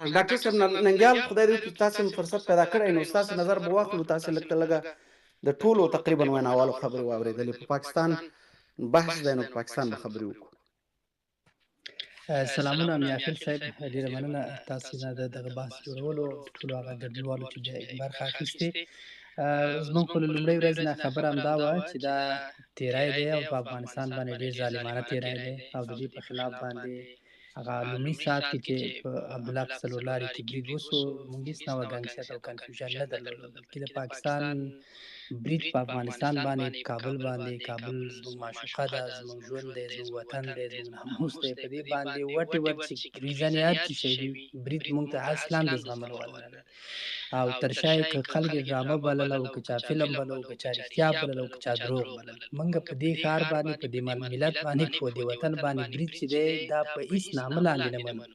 ډاکټر صاحب ننګیال، خدای دې وکړي تاسو هم فرصت پیدا کړی، نو ستاسو نظر به واخلو. تاسو لږ تر لږه د ټولو تقریبا ویناوالو خبرې واورېدلې، په پاکستان بحث دی، نو په پاکستان به خبرې وکړو. سلامونه میاخیل صاحب، ډیره مننه تاسو نه د دغه بحث جوړولو، ټولو هغه ګډونوالو چې برخه اخیستې. زموږ په لومړۍ ورځ نه خبره همدا وه چې دا تیری دی او په افغانستان باندې ډیر ظالمانه تیری دی، او د دې په خلاف باندې هغه لومړي ساعت کې چې په عبدالله په څلور لارې کې برید وسو، موږ هیڅ نوع ګنګسیت او کنفیوژن نه درلود، بلکې د پاکستان برید په افغانستان باندې، کابل باندې، کابل زموږ معشوقه ده، زموږ ژوند دی، زموږ وطن دی، زموږ ناموس دی، په دې باندې وټ ایور چې ریزن یې هر څه شی وي، برید موږ ته اصلا د زغملو وړ نه دی. او تر شا یې که خلک یې ډرامه بلله او که چا فلم بلله او که چا رښتیا بلله او که چا دروغ بلل، موږ په دې ښار باندې، په دې ملت باندې، په دې وطن باندې برید چې دی دا په هیڅ نامه لاندې نه منو،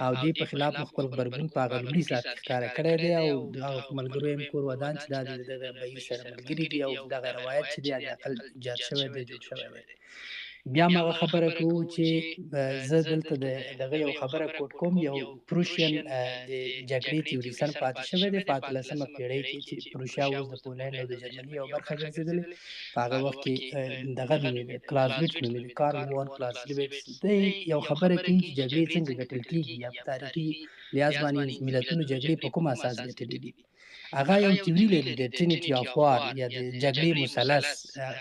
او دې په خلاف مو خپل غبرګون په هغه لومړي ساعت کې ښکاره کړی دی. او د هغه ملګرو یې هم کور ودان چې دا د دغه بهیر سره ملګري دي، او دغه روایت چې دی حداقل ایجاد شوی دی، جوړ شوی دی. بیا ما هغه خبره کوو چې زه دلته د دغه یو خبره کوټ کوم، یو پروشین د جګړې تیوریسن پاتې شوی دی په 18مه پیړۍ کې، چې پروشیا اوس د پولنډ او د جرمني یو برخه ګرځېدلې، په هغه وخت کې دغه نومېده، کلازویټ نومېده، کارل وون کلازویټ. دی یو خبره کوي چې جګړې څنګه ګټل کېږي، یا په تاریخي لحاظ باندې ملتونو جګړې په کوم اساس ګټلې دي. هغه یو تیوري لري د ټرینیټي آف وار یا د جګړې مثلث،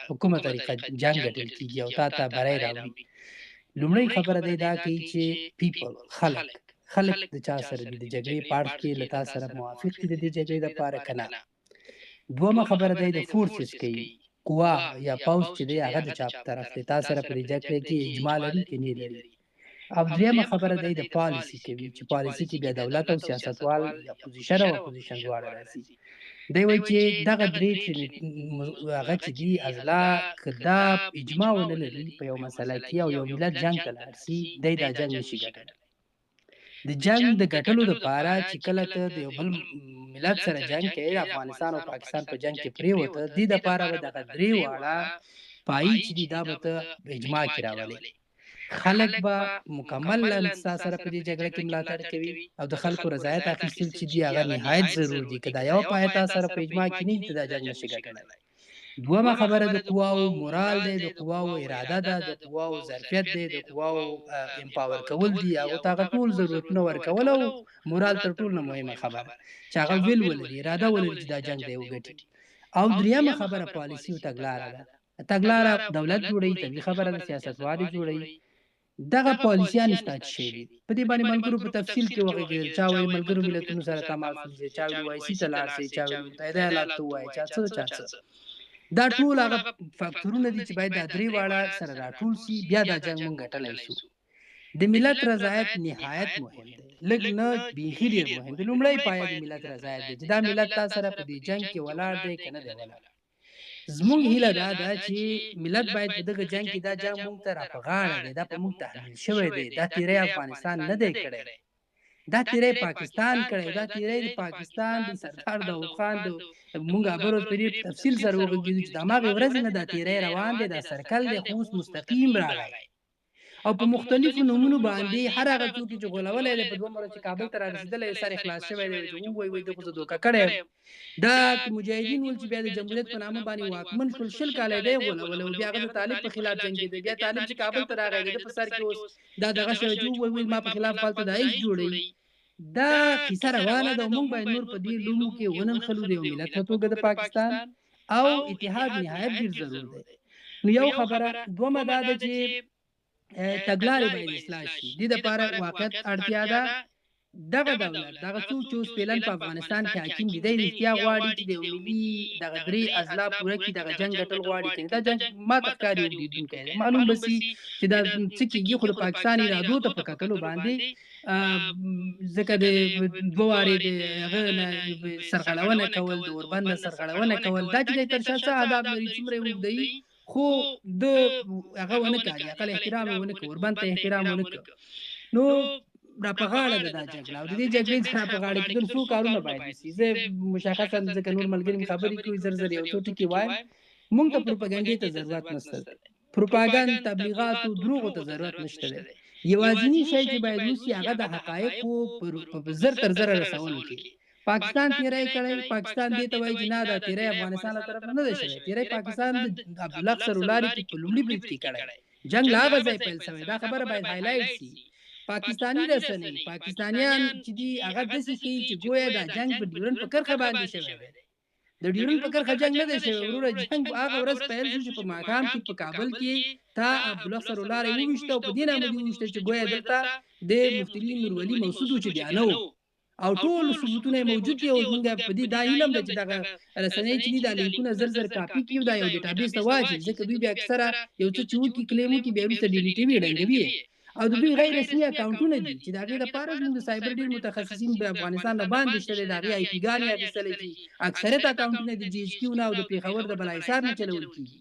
په کومه طریقه جنګ ګټل کېږي او تا ته بری راوړي. لومړۍ خبره دی دا کوي چې پیپل، خلک د چا سره دي، د جګړې په اړخ کې له تا سره موافق دي د دې جګړې دپاره که نه. دومه خبره دی د فورسز کوي، قوا یا پوځ چې دی هغه د چا په طرف دی، تا سره په دې جګړه کې اجماع لري که نه لري. او درېیمه خبره دی د پالیسي کوي، چې پالیسي کې بیا دولت او سیاستوال یا پوزیشن او اپوزیشن دواړه راځي. دی وایي چې دغه درې هغه چې دي اضلاع که دا اجماع ونه لري په یو مسله کې او یو ملت جنګ ته لاړ سي، دی دا جنګ نشي ګټلی. د جنګ د ګټلو دپاره چې کله ته د یو بل ملت سره جنګ کوې، د افغانستان او پاکستان په جنګ کې پرېوته، دې دپاره به دغه درې واړه پایي چې دي دا به ته اجماع کې راولې. خلک به مکمل ستا سره په دې جګړه کې ملاتړ کوي، او د خلکو رضایت اخیستل چې دي هغه نهایت ضرور دي. که دا یو پایه تا سره په اجماع کې نه وي، ته دا جنګ نشې ګټلی. دومه خبره د قواو مورال دی، د قواو اراده ده، د قواو ظرفیت دی، د قواو امپاور کول دي، هغو ته هغه ټول ضرورتونه ورکول او مورال تر ټولو نه مهمه خبره چې هغه ویل ولري، اراده ولري چې دا جنګ دی وګټي. او درېیمه خبره پالیسي او تګلاره ده. تګلاره دولت جوړوي، طبیعي خبره ده، سیاستوال یې جوړوي. دغه پالیسیانې ستا څه شی دي؟ په دې باندې ملګرو په تفصیل کې وغږېدل، چا ویل ملګرو ملتونو سره تماس ونیسئ، چا ویل او آی سي ته لاړ شئ، چا ویل متحده ایالاتو ته ووایئ، چا څه چا څه. دا ټول هغه فاکتورونه دي چې باید دا درې واړه سره راټول سي، بیا دا جنګ مونږ ګټلی سو. د ملت رضایت نهایت مهم دی، لږ نه بیخي ډېر مهم دی. لومړی پایه د ملت رضایت دی چې دا ملت تا سره په دې جنګ کې ولاړ دی که نه دی ولاړ. زموږ هیله دا ده چې ملت باید په دغه جنګ کې، دا جنګ موږ ته را په غاړه دی، دا په موږ تحمیل شوی دی، دا تیری افغانستان نه دی کړی، دا تیری پاکستان کړی، دا تیری د پاکستان د سردار داود خان د موږ خبرو په ډېر تفصیل سره وغږېدو چې د هماغې ورځې نه دا تیری روان دی، دا سرکل دی، خو اوس مستقیم راغی او په مختلفو نومونو باندې هر هغه څوک چې غولولی دی په دوه مره چې کابل ته رارسېدلی سر یې خلاص شوی دی چې ووایي وایي ده خو زه دوکه کړی یم. دا مجاهدین ول چې بیا د جمهوریت په نامه باندې واکمن شول، 20 کاله یې دی غولولی او بیا هغه د طالب په خلاف جنګېده، بیا طالب چې کابل ته راغی د ده په سر کې اوس دا دغه شوی چې ووایي وایي ما په خلاف هلته داعش جوړوي. دا قصه روانه ده او موږ باید نور په دې لومو کې وننخلو د یو ملت په توګه د پاکستان او اتحاد نهایت ډېر ضرور دی. نو یو خبره، دومه دا ده چې تګلارې باید اصلاح شي، دې دپاره واقعیت اړتیا ده. دغه دولت، دغه څوک چې اوس فعلا په افغانستان کې حاکم دي، دی رښتیا غواړي چې د یو ملي دغه درې اضلاع پوره کړي، دغه جنګ ګټل غواړي که نه. دا جنګ ما ته ښکاري اوږدېدونکی دی، معلوم به سي چې دا څه کېږي، خو د پاکستان ارادو ته په کتلو باندې ځکه د دوه وارې د هغه نه سرغړونه کول، د اوربند نه سرغړونه کول، دا چې دی تر شا څه اهداف لري، څومره یې اوږدوي، خو د هغه ونه کړ، حداقل احترام یې ونه کړ، اوربند ته احترام ونه کړ. نو را په غاړه ده دا جګړه، او د دې جګړې څخه را په غاړه کېدل څو کارونه باید وشي. زه مشخصاً ځکه نور ملګري مې خبرې کوي، زر زر یو څو ټکي وایم. موږ ته پروپاګنډې ته ضرورت نشته دی، پروپاګند، تبلیغاتو، دروغو ته ضرورت نشته دی. یوازینی شی چې باید وشي هغه د حقایقو په زر تر زره رسولو کې. پاکستان تیری کړی، پاکستان دې ته وایي چې نه، دا تیری افغانستان له طرف نه دی شوی، تیری پاکستان د عبدالحق سرولاري کې په لومړي برید کې کړی، جنګ له هغه ځای پیل شوی. دا خبره باید هایلایټ شي. پاکستاني رسنۍ، پاکستانیان چې دي هغه داسې ښیي چې ګویا دا جنګ په ډیورنډ په کرښه باندې شوی دی. د ډیورنډ په کرښه جنګ نه دی شوی وروره، جنګ په هغه ورځ پیل شو چې په ماښام کې په کابل کې تا عبدالحق سرولاری وویشته، او په دې نامه دې وویشته چې ګویا دلته د مفتي نورولي مسعود و چې بیا نه و، او ټول ثبوتونه یې موجود دي. او زمونږ په دې دا هیله هم ده چې دغه رسنۍ چې دي دا لینکونه زر زر کاپي کړي او دا یو ډیټابیس ته واچوي، ځکه دوی بیا اکثره یو څه چې وکړي، کلیم وکړي، بیا وروسته ډیلیټوي، ړنګوي یې. او د دوی غیر رسمي اکاونټونه دي چې د هغې دپاره زموږ د سایبر ډېر متخصصین د افغانستان نه باندې شته دی، د هغې آی پي ګانې اخیستلی شي. اکثریت اکاونټونه د جي ایچ کیو نه او د پېښور د بلاحصار نه چلول کېږي.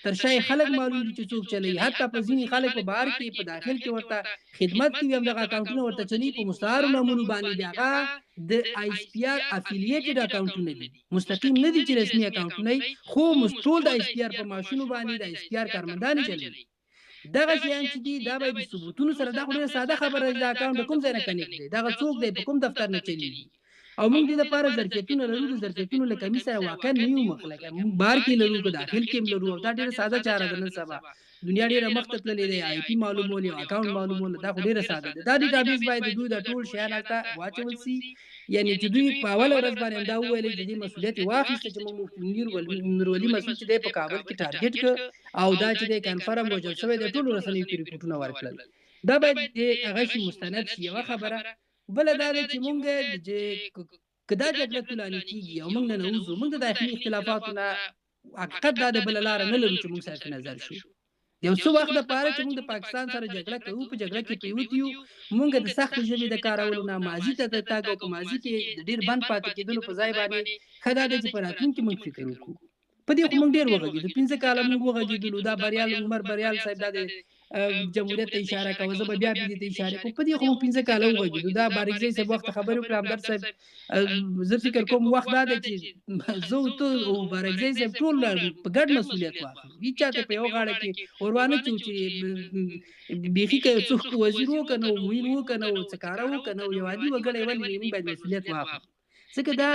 تر شا یې خلک معلوم دي چې څوک چلوي، حتی په ځینې خلک په بهر کې په داخل کې ورته خدمت کوي، همدغه اکاونټونه ورته چلوي په مستعارو نومونو باندې. بیا هغه د آی اس پي آر افیلیټډ اکاونټونه دي، مستقیم نه دي چې رسمي اکاونټونه وي، خو ټول د آی اس پي آر په معاشونو باندې د آی اس پي آر کارمندان چلوي. دغه شیان چې دي دا باید د ثبوتونو سره، دا خو ډېره ساده خبره ده چې دا اکاونټ د کوم ځای نه کنیکټ دی، دغه څوک دی، په کوم دفتر نه چلېږي. او موږ دې لپاره ظرفیتونه لرو، د ظرفیتونو له کمي سره واقعا نه یو مخ، لکه موږ بهر کې لرو که داخل کې هم لرو. او دا ډېره ساده چاره ده، نن سبا دنیا ډېره مخته تللې ده، آی پي معلومول یو اکاونټ معلومول دا خو ډېره ساده ده. دا ډیټابیس باید د دوی دا ټول شیان هلته واچول سي، یعنی چې دوی په اوله ورځ باندې همدا وویل چې د دې مسؤلیت یې واخیسته چې موږ مفتي نورولي مسعود چې دی په کابل کې ټارګټ کړ، او دا چې دی کنفرم وژل شوی دی، ټولو رسنیو کې رپورټونه ورکړل. دا باید هغه شي مستند شي. یوه خبره بله دا ده چې مونږ که دا جګړه طولاني کېږي او مونږ ننوځو، مونږ د داخلي اختلافاتو نه حقیقت دا د بله لاره نه لرو چې مونږ صرف نظر شو. یو څه وخت دپاره چې مونږ د پاکستان سره جګړه کوو، په جګړه کې پرېوتي یو، مونږ د سختې ژبې د کارولو نه ماضي ته د تګ او په ماضي کې د ډېر بند پاتې کېدلو په ځای باندې ښه دا ده چې په راتلونکي مونږ فکر وکړو. په دې خو مونږ ډېر وغږېدو، 5 کاله مونږ وغږېدلو. دا بریال عمر بریال صاحب دا د جمهوریت ته اشاره کوه، زه به بیا دې ته اشاره کوم. په دې خو مونږ 5 کاله وغږېدو. دا بارکزی صاحب وخت خبرې وکړه، همدرد صاحب، زه فکر کوم وخت دا دی چې زه او ته او بارکزی صاحب ټول په ګډ مسؤلیت واخلو. هیچا ته په یوه غاړه کې ور وانه چوو چې بیخي که یو څوک وزیر و که نه و، معین و که نه و، څه کاره و که نه و، یو عادي وګړی ولې موږ باید مسؤلیت واخلو، ځکه دا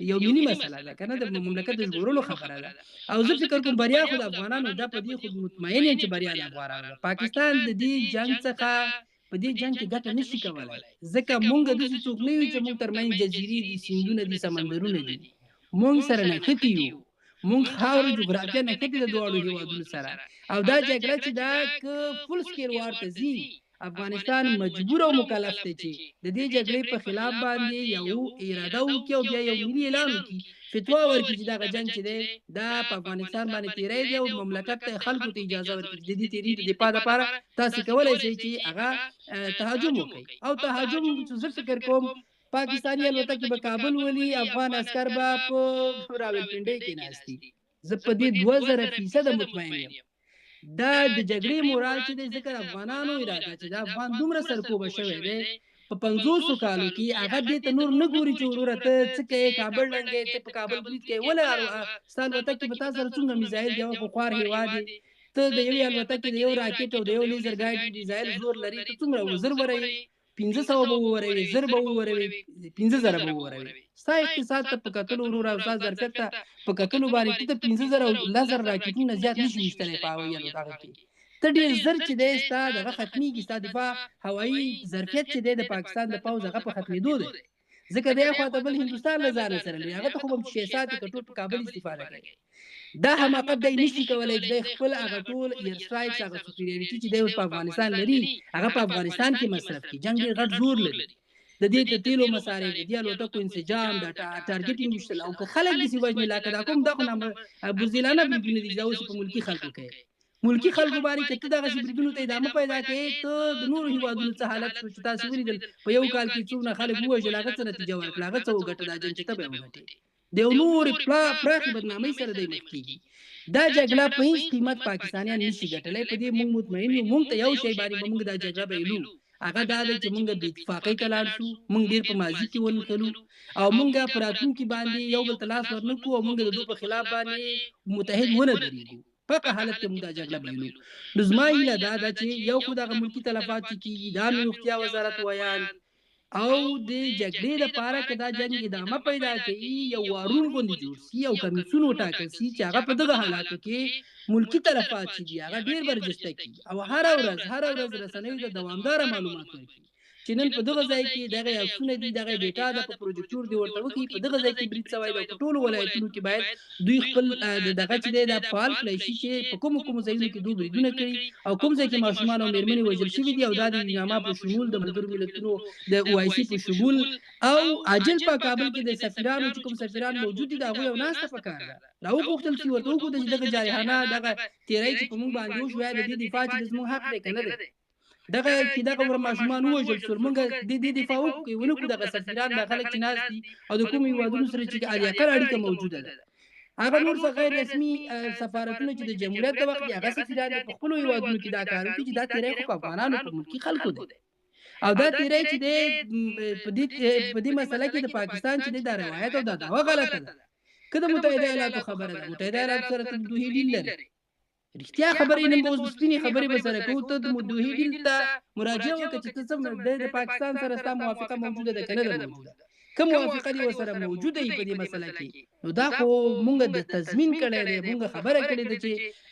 یو ملي مسله ده که نه، د مملکت د ژغورلو خبره ده. او زه فکر کوم بریا خو د افغانانو ده، په دې خو مطمئن یم چې بریا د افغانانو ده. پاکستان د دې جنګ څخه په دې جنګ کې ګټه نشي کولای، ځکه مونږ داسې څوک نه یو چې مونږ ترمنځ جزیرې دي، سیندونه دي، سمندرونه دي، مونږ سره نښتي یو، مونږ خاوره جغرافیه نښتې ده دواړو هېوادونو سره. او دا جګړه چې دا که فول سکیل وار ته ځي، افغانستان مجبور او مکلف دی چې د دې جګړې په خلاف باندې یو اراده وکړي او بیا یو ملي اعلان وکړي، فتوا ورکړي چې دغه جنګ چې دی دا په افغانستان باندې تیری دی، او مملکت ته خلکو ته اجازه ورکړي چې د دې تیري د دفاع لپاره تاسې کولی شئ چې هغه تهاجم وکړئ. او تهاجم چې زه فکر کوم پاکستاني الوتکې به کابل ولي، افغان عسکر به په راولپنډۍ کې ناست دي. زه په دې 2000% مطمئن یم. دا د جګړې مورال چې دی، ځکه د افغانانو اراده چې د افغان دومره سرکوبه شوی دی په 50 کالو کې، هغه دې ته نور نه ګوري چې وروره ته څه کوې، کابل ړنګوې، ته په کابل برید کوې، ولې ستا الوتکې به تا سره څومره میزایل دی، هغه خو خوار هېواد دی، ته د یوې الوتکې د یو راکټ او د یو لیزر ګایډ میزایل زور لري، ته څومره زر وروې، 500 به ووروې، 1000 به ووروې، 5000 به ووروې. ستا اقتصاد ته په کتلو وروره او ستا ظرفیت ته په کتلو باندې ته د 5000 او 10000 راکټونه زیات نشي ویشتلی په هوایي الوتکه کې. ته ډېر زر چې دی ستا دغه ختمېږي، ستا دفاع هوایي ظرفیت چې دی د پاکستان د پوځ هغه په ختمېدو دی، ځکه دی خوا ته بل هندوستان له ځانه سره لري، هغه ته خو به هم شی ساتي که ټول په کابل استفاده کوي. دا حماقت دی نشي کولای چې دی خپل هغه ټول ایر سټرایکس، هغه سپیریورټي چې دی اوس په افغانستان لري هغه په افغانستان کې مصرف کړي. جنګ ډېر غټ زور لري، د دې د تیلو مصارف، د دې الوتکو انسجام، د ټارګټینګ ویشتل، او که خلک داسې وژني لکه دا کوم دا خو بزدلانه بریدونه دي چې دا اوس په ملکي خلکو کوي. ملکي خلکو باندې که ته دغسې بریدونو ته ادامه پیدا کړې، ته د نورو هیوادونو څه حالت شو چې تاسې ولیدل په یو کال کې څومره خلک ووژل، هغه څه نتیجه ورکړه، هغه څه وګټه دا جنګ چې ته به یې وګټې. د یو نورې پراخې بدنامۍ سره دی مخ کېږي. دا جګړه په هیڅ قیمت پاکستانیان نشي ګټلی، په دې موږ مطمئن یو. موږ ته یو شی باندې به موږ دا جګړه بایلو، هغه دا دی چې موږ بې اتفاقۍ ته لاړ شو، موږ ډېر په ماضي کې ونښلو او موږ په راتلونکي باندې یو بل ته لاس ورنه کړو او موږ د دوی په خلاف باندې متحد ونه درېږو. په حالت کې موږ دا جګړه بایلو. نو زما هیله دا ده چې یو خو دغه ملکي تلفات چې کیږي، د عامې روغتیا وزارت ویاند او د جګړې لپاره که دا جنګ ادامه پیدا کوي، یو وارون غوندې جوړ سي او کمیسیون وټاکل سي چې هغه په دغه حالاتو کې ملکي تلفات چې دي هغه ډېر برجسته کړي او هره ورځ رسنیو ته دوامداره معلومات ورکړي چې نن په دغه ځای کې دغه عکسونه دي، دغه ډیټا ده، په پروجیکټور دې ورته وښيي په دغه ځای کې برید سوی دی. او په ټولو ولایتونو کې باید دوی خپل دغه چې دی دا فعال کړی شي چې په کومو کومو ځایونو کې دوی بریدونه کړي او کوم ځای کې ماشومان او مېرمنې وژل شوي دي. او دا د یوناما په شمول، د ملګرو ملتونو د او آی سي په شمول، او عاجل په کابل کې د سفیرانو چې کوم سفیران موجود دي د هغوی یو ناسته پکار ده، راوغوښتل شي، ورته وښودل چې دغه جارحانه دغه تېری چې په موږ باندې وشو، یا د دې دفاع چې زموږ حق دی که نه دی، دغه کې دغه ور ماشومان ووژل شول، موږ د دې دفاع وکړو ونه کړو. دغه سفیران دا خلک چې ناست دي او د کومو هېوادونو سره چې علاقه اړیکه موجوده ده، هغه نور څه غیر رسمي سفارتونه چې د جمهوریت د وخت دي، هغه سفیران په خپلو هېوادونو کې دا کار وکړي چې دا تېری خو په افغانانو په ملکي خلکو دی. او دا تېری چې دی په دې مسله کې د پاکستان چې دی دا روایت او دا دعوه غلطه ده. که د متحده ایالاتو خبره ده، متحده ایالاتو سره ته د دوحې ډیل لرې، رښتیا خبرې نن به اوس سپینې خبرې به سره کوو، ته د دوحې ډیل ته مراجعه وکړه چې ته څه د پاکستان سره ستا موافقه موجوده ده که نه ده موجوده. که موافقه دې ورسره موجوده وي په دې مسله کې، نو دا خو مونږ د تضمین کړی دی، مونږ خبره کړې ده چې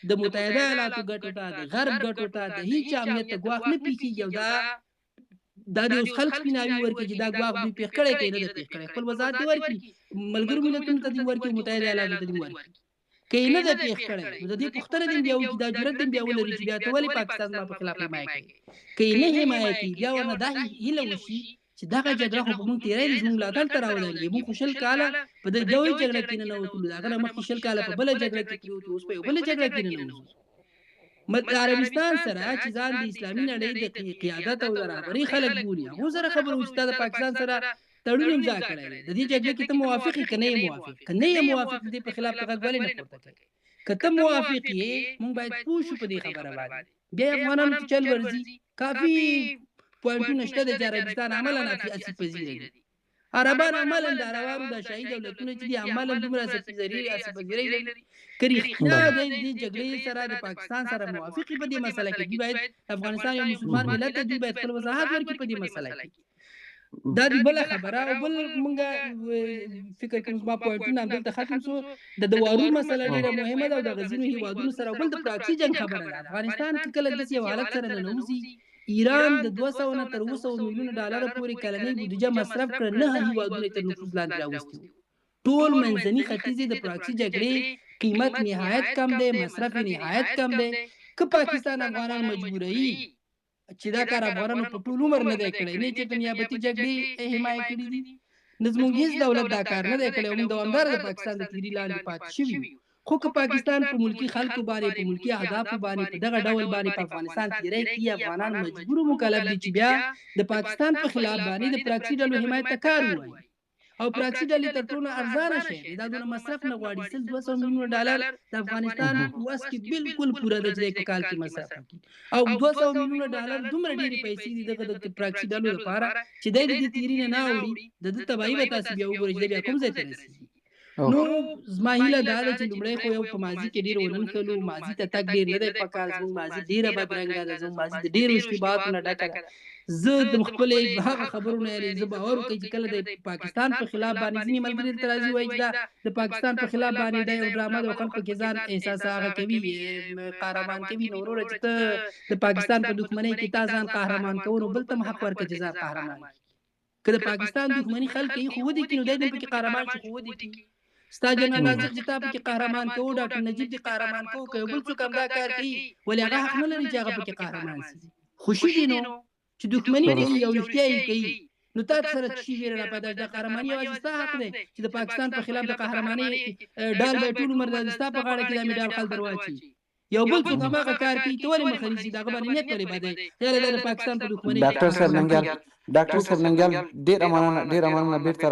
د متحده ایالاتو ګټو ته، د غرب ګټو ته، د هیچا امنیت ته ګواښ نه پېښېږي. او دا دې اوس خلک سپیناوي ورکړي چې دا ګواښ دوی پېښ کړی که یې نه ده پېښ کړی، خپل وضاحت دې ورکړي، ملګرو ملتونو ته دې ورکړي، متحده ایالاتو ته دې ورکړي. که یې نه ده پېښ کړی نو د دې پوښتنه دې بیا وکړي، دا جرأت دې بیا ولري چې بیا ته ولې پاکستان زما په خلاف حمایه کوي. که یې نه حمایه کوي بیا ورنه دا هیله وشي چې دغه جګړه خو په موږ تېری دی، زموږ ملاتړ ته راودانګي. موږ خو 20 کاله په دې لویه جګړه کې ننوتلو، د هغه نه مخکې 20 کاله په بله جګړه کې پرېوتو، اوس په یوه بله جګړه کې ننوځو. عربستان سره چې ځان د اسلامي نړۍ د قیادت او د رهبرۍ خلک بولي، هغو سره خبرو چې تا د پاکستان سره تړون امضا کړی دی، د دې جګړې کې ته موافق یې که نه یې موافق؟ که نه یې موافق د دې په خلاف ته غږ ولې نه پورته کوې؟ که ته موافق یې موږ باید پوه شو په دې خبره باندې. بیا افغانانو ته چل ورځي، کافي پوینټونه شته دی چې عربستان عملاً آسیب پذیره دي. عربان عملاً د عربانو د شاهي دولتونه چې دي عملاً دومره آسیب پذیرۍ لري. که رښتیا د دې جګړې سره د پاکستان سره موافق په دې مسله کې، دوی باید افغانستان یو مسلمان ملت دی، دوی باید خپل وضاحت ورکړي په دې مسله کې. دا دی بله خبره. او بل مونږ فکر کوم زما پوینټونه همدلته ختم سو. د دوارو مسله ډېره مهمه ده او د ځینو هېوادونو سره، او بل د پراکسي جنګ خبره ده. افغانستان که کله داسې یو حالت سره ننوځي، ایران د 200 نه تر 700 میلیونه ډالر پورې کلنۍ بودیجه مصرف کړه، 9 هېوادونه یې تر نفوذ لاندې راوستي وو. ټول منځني ختیځ د پراکسي جګړې قیمت نهایت کم دی، مصرف یې نهایت کم دی. که پاکستان افغانان مجبوروي چې دا کار افغانانو په ټول عمر نه دی کړی، نه چېرته نیابتي جګړې حمایه کړي دي، نه زموږ هیڅ دولت دا کار نه دی کړی، او موږ دوامداره د پاکستان د تیري لاندې پاتې شوي یو. خو که پاکستان په ملکي خلکو باندې، په ملکي اهدافو باندې، په دغه ډول باندې په افغانستان تیری کوي، افغانان مجبور مکلف دي چې بیا د پاکستان په خلاف باندې د پراکسي ډلو حمایت ته کار ووایي. او پراکسي ډلې تر ټولو ارزانه شی دی، دا دونه مصرف نه غواړي. 100-200 میلیونه ډالر د افغانستان وس کې بالکل پوره ده چې په کال کې مصرف وکړي، او 200 میلیونه ډالر دومره ډېرې پیسې دي دغه د پراکسي ډلو لپاره چې دی د دې تیري نه نه اوړي، د ده تباهي به تاسې بیا وګورئ چې دی بیا کوم ځای ته رسېږي. نو زما هیله دا ده چې لومړی خو یو په ماضي کې ډېر ونه نښلو، ماضي ته تګ ډېر نه دی پکار، زموږ ماضي ډېره بدرنګه ده، زموږ ماضي د ډېرو اشتباهاتو نه ډکه ده. زه د خپلې هغه خبرو نه یعنې زه باور وکړم چې کله د پاکستان په خلاف باندې ځینې ملګري دلته راځي وایي چې دا د پاکستان په خلاف باندې دا یو ډرامه ده او خلک پکې ځان احساس هغه کوي، قهرمان کوي. نو وروره چې ته د پاکستان په دښمنۍ کې تا ځان قهرمان کوو، نو بل ته هم حق ورکړه چې ځان قهرمان کړي. که د پاکستان دښمني خلک کوي خو ودې کړي، نو دی دې پکې قهرمان شي خو ودې کړي. ستا جنرال رازق چې تا پکې قهرمان کوو، ډاکټر نجیب دې قهرمان کوو، که یو بل څوک همدا کار کوي ولې هغه حق نه لري چې هغه پکې قهرمان سي. خوشي دي نو چې دښمني کوي او رښتیا یې کوي، نو تا سره څه ویره را پیدا شي؟ دا قهرماني یوازې ستا حق دی چې د پاکستان په خلاف د قهرمانۍ ډال به ټول عمر د ستا په غاړه کې دا مډال خلک درواچوي. یو بل څوک هماغه کار کوي، ته ولې مخه نیسې؟ د هغه باندې نیت ولې بد دی؟ خیال دی د پاکستان په دښمنۍ. ډاکټر صاحب ننګیال، ډاکټر صاحب ننګیال، ډېره مننه، ډېره مننه، بېرته